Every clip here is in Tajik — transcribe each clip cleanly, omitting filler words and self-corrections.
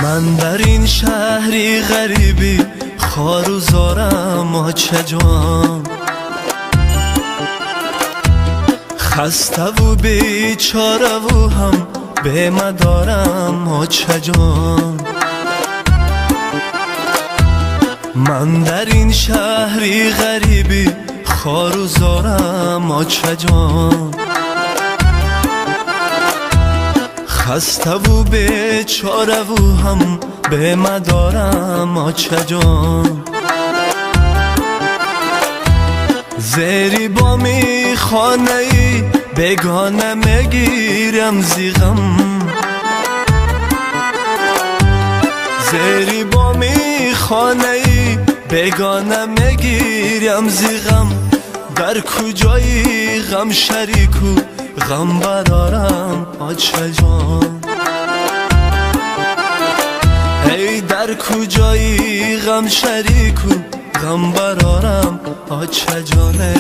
Ман дар ин шаҳри ғарибӣ хору зорам, очаҷон. Хаставу бечораву ҳам бемадорам, очаҷон. Ман дар ин шаҳри ғарибӣ хору зорам, очаҷон. Хаставу бечораву ҳам бемадорам, очаҷон. Зери боми хонаи бегона мегирам зи ғам. Зери боми хонаи бегона мегирам зи ғам. Дар куҷои ғам шарику ғам барорам, очаҷон. Эй, дар куҷои ғам шарику ғам барорам, очаҷоне.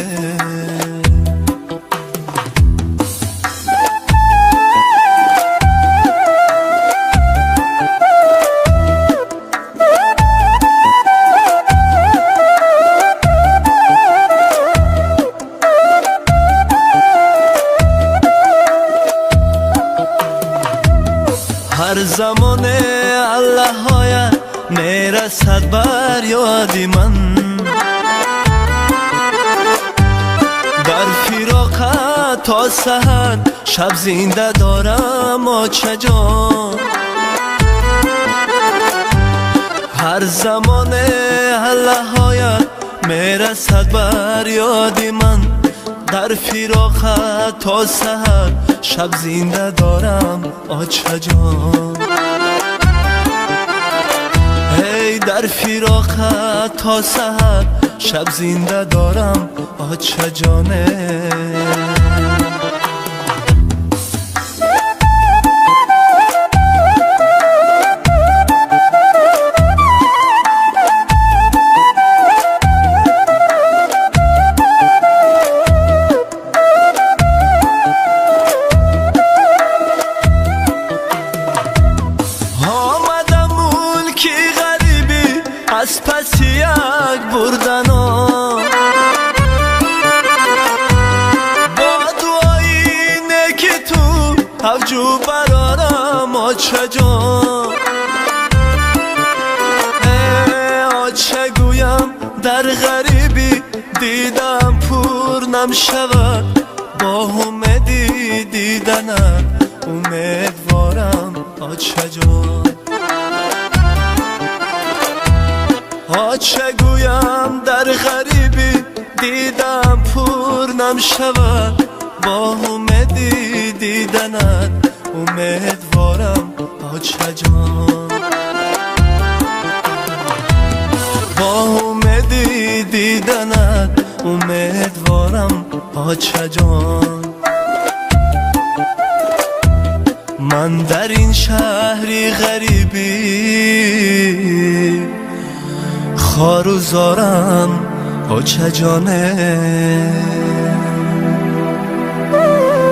Ҳар замоне аллаҳоя мерасад бар ёди ман. Дар фироқат то саҳар шаб зинда дорам, очаҷон. Ҳар замоне аллаҳоя мерасад бар ёди ман. Дар фироқат то саҳар шаб зинда дорам, очаҷон. Эй, дар фироқат то саҳар шаб зинда дорам, очаҷоне. Аз паси як бурдано бо дуои неки ту авҷу барорам, очаҷон. Оча гӯям, дар ғарибӣ дидам пур намшавад. Бо умеди диданат умедворам, очаҷон. Оча гӯям, дар ғарибӣ дидам пур намшавад. Бо умеди диданат умедворам, очаҷон. Бо умеди диданат умедворам, очаҷон. Ман дар ин шаҳри ғарибӣ хору зорам, очаҷоне.